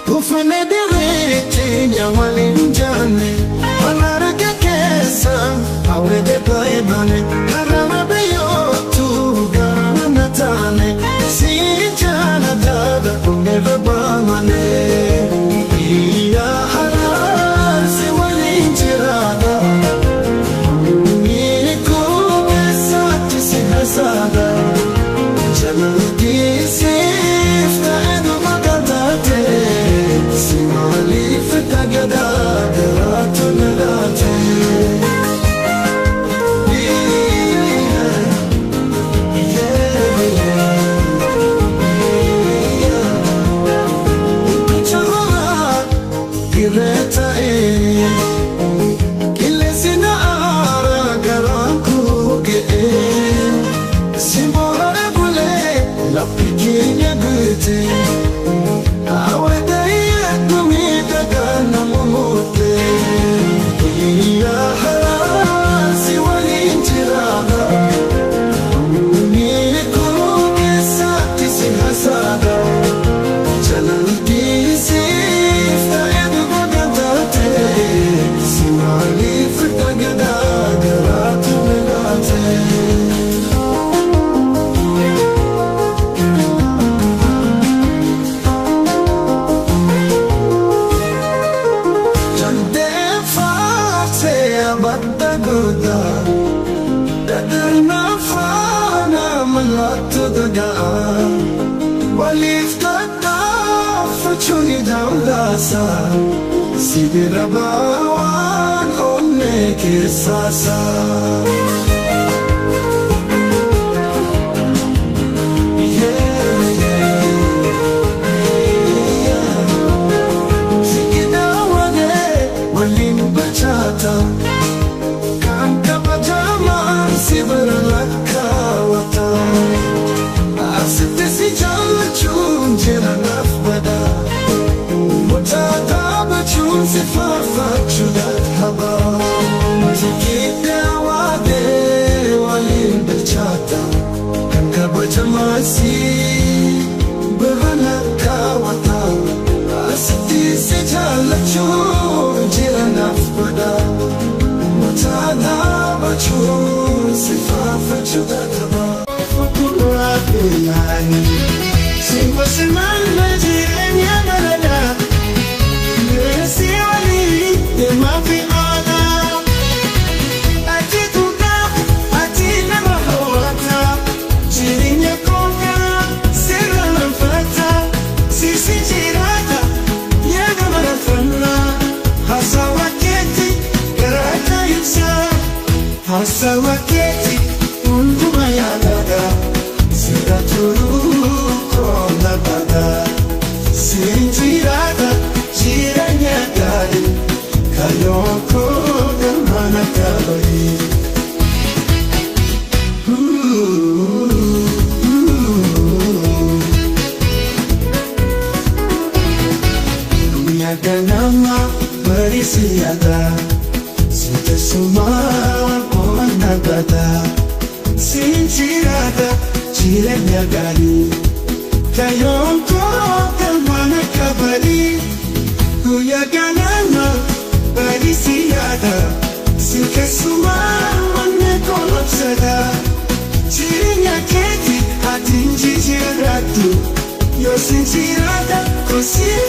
Uffanne diriitti waliin jaanne Hararge keessa hawwete baay'ee Harama biyyootu gaana taane Si jaalladha never baamane Yaa Harar si waliin jiraadha Miikuu keessatti si hasaadha Jalaltiisiif ta'e maqatate Si maaliif tagadaa garaatu na laate. Dirree ta'ee qilleensi na aara garaan koo ga'ee simboora bulee lafti keenya guute hawwata miidhagaa nama moote yaa Harar si waliin jiraadha miikuu keessatti si hasaadha. Jalaltiisiif ta'e maqatate Si maaliif tagadaa garaatu na laate. Jaldeeffaatee abadda guddaa Dadarna faana mallattoo dagaa Waliif tattaafachuun daawwasa Si bira baawaan onnee keessaasa. Sigidaawwanee waliin bilchaata Kan kabajamaan si bira lakkaawwata Asitti si jaallachuun jira naaf bada Mucaa dhaabachuun si faarfachuu dadhaba Sigidaawwanee waliin bilchaata Kan kabajamaan si bira lakkaawwata Asitti si jaallachuun jira naaf bada Mucaa dhaabachuun si faarfachuu dadhaba. Simbosimana jireenya bareedaa Si walii deemaa fi oolaa Ati dhugaa ati nama hawwata Jireenya kookaa sirra lanfata Sisi jiraata yaada marafannaa Haasawa keetti garaata ibsaa Haasawa keetti hunduma yaadada Sirra turuu koona bada Siin jiraata jireenya gaarii Kaayyoon koo galmaan akka bahi. Guyyaa ganama bariisi yaada Si teessumaa boona bada Siin jiraata jireenya gaarii Kaayyoon koo galmaan akka bahi. Guyyaa ganama bariisi yaada Si keessumaa wanne kolobsada Jireenya keeti ati hin jijjiirrattu Yoo siin jiraata kosii